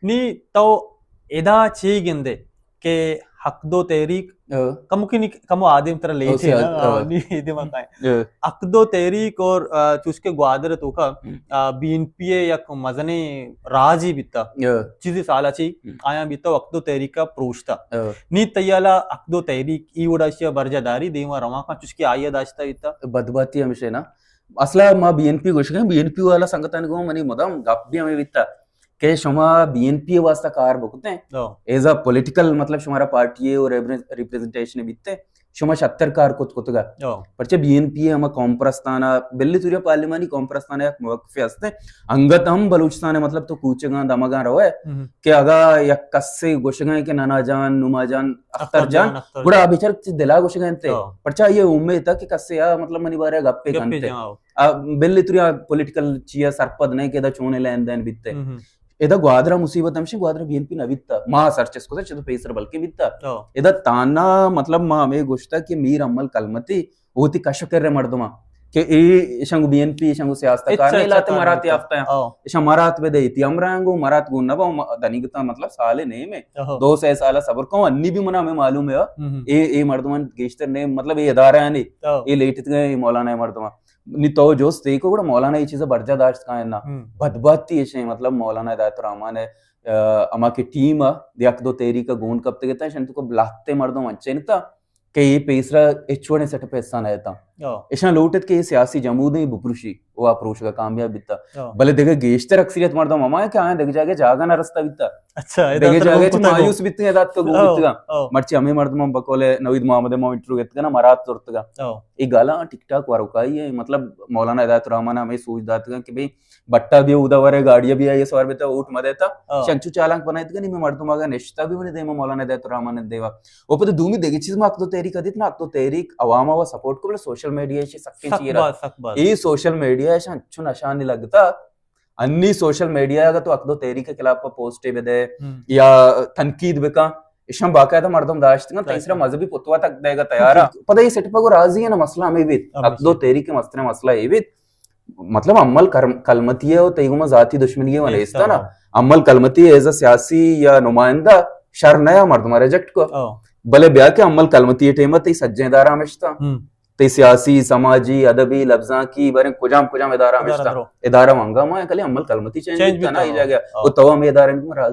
نی تو ادا چی گندے کہ حق دو تحریک، کمو کی نی، کمو آدم ترا لیٹ ہے نا، نی دیما کائیں۔ حق دو تحریک اور، آ، چوش کہ گوادر توکا، آ، بی این پی اے یک مزنیں راجی بیتا۔ چیزی سالا چی آیاں بیتا، حق دو تحریک کا پروشتا۔ نی تیالا حق دو تحریک ای وڑا اشیا برجا داری دیما رواں کا چوش کہ آیا داشتا بیتا۔ بدباتی ہمیشہ نا۔ اصلا ما بی این پی گوشگیں، بی این پی والا سنگتانی گوں منی مدام گپ بھی ہمیں بیتا کہ شما بی این پی واسطہ کار بکتے ہیں، ایز اے پولیٹیکل، مطلب، شمارا پارٹی ہے اور ریپریزنٹیشن بیتے، شما شتر کار کت کتگا۔ پرچہ بی این پی ہما قوم پرستانا، بلی توری پارلیمانی قوم پرستانا یک موقف ہستے۔ انگت ہم بلوچستان، مطلب، تو کوچگاں دمگاں روئے کہ اگا یک کسے گوشگاں کہ ننا جان، نما جان، اختر جان، گڑا آ بیچار چہ دلا گوشگا انت۔ پرچا یہ امید تھا کہ کسے آ، مطلب، منی بارے گپے کنتے۔ آ، بلی توری آ پولیٹیکل چیا سرپد نہیں کہ ادا چونے لین دین بیتے۔ ادا گوادر مصیبت ہمشی، گوادر بی این پی نہ بیتا، ما سرچس کو چہ تو پیسر بلکہ بیتا۔ ادا تانا، مطلب، ما ہمیں گوشتا کہ میر امل کلمتی ہوتی کش کرے مردماں کہ اے ایشاں گوں بی این پی، ایشاں گوں سیاست کار نہیں، لاتے مرات یافتہ ہیں۔ ایشاں مرات بہ دے، ایتی ہم رنگ گوں مرات گوں نبا، دنیگتا، مطلب، سال نیم ہے، دو سے سال صبر کو، انی بھی منا ہمیں معلوم ہے۔ اے، اے مردمان گیشتر نے، مطلب، اے ادارہ ہیں، اے لیٹت گئے مولانا مردمان۔ نی تو جوست تے کو گڑا مولانا یہ چیز برجا داشت کائیں نا۔ بدبختی ایشیں، مطلب، مولانا ہدایت الرحمن ہے، آ، اما کی ٹیم ہے، یک دو تحریک گون کپتے گتا، شن تو کو بلاتے مردم انچے نتا کہ یہ پیسرا اچ وڑیں سیٹ اپ حصہ نہ ایتاں۔ ایشاں لوٹت کہ یہ سیاسی جمود ہیں بپروشی، وہ اپروش کا کامیاب بیتا۔ بلے دیگه گیشتر اکثریت مردم ہما ہے کہ آئیں دیگه جاگہ جاگہ نہ رستہ بیتا۔ اچھا، دیگه جاگہ چہ مایوس بیتے ہیں، دات کا گو بیتگا۔ مرچی ہمیں مردم ہم بقول نوید محمد ما انٹرویو گتگا نا، مرات زرتگا۔ یہ گالا ٹک ٹاک واروکائی ہے، مطلب، مولانا ہدایت الرحمن ہمیں سوچ داتگا کہ بھئی بٹا بھی اودا ورے، گاڑی بھی آئی سوار بیتا، ووٹ مہ دیتا۔ چنچو چالانک بنائیتگا، نی میں مردم آگا نشتا بھی منی دیما مولانا ہدایت الرحمن دیوا۔ او پتہ دومی دیگه چیز ما حق دو تحریک دیت نا، حق دو تحریک عوام و سپورٹ کو، بلے سوشل میڈیا ایشی سخت چیز ہے۔ اے سوشل میڈیا ایشاں چون نشان نہیں لگتا۔ انی سوشل میڈیا اگر تو حق دو تحریک کے خلاف پوسٹے بدے یا تنقید بکا، ایشاں باقاعدہ مردم داشت کن، تیسرا مذہبی پتوا تک دے گا تیار ہے۔ پتہ یہ سیٹ پا کو راضی ہے نا، مسئلہ ہمیں بیت، حق دو تحریک کے مسترے مسئلہ یہ بیت۔ مطلب، امل کلمتی ہے، تئی گوما ذاتی دشمنی ہے، نیستا نا۔ امل کلمتی ایز اے سیاسی یا نمائندہ شر نیا، مردم ریجیکٹ کو۔ بلے بیا کہ امل کلمتی ٹیم تئی سجیں ادارہ ہمشتا۔ تئی سیاسی، سماجی، ادبی، لبزانکی، باریں کجام کجام ادارہ ہمشتا۔ ادارہ منگا ما کلی امل کلمتی چینج بیتا نا، یہ جاگہ۔ وہ تو ہمیں ادارہ میں راضی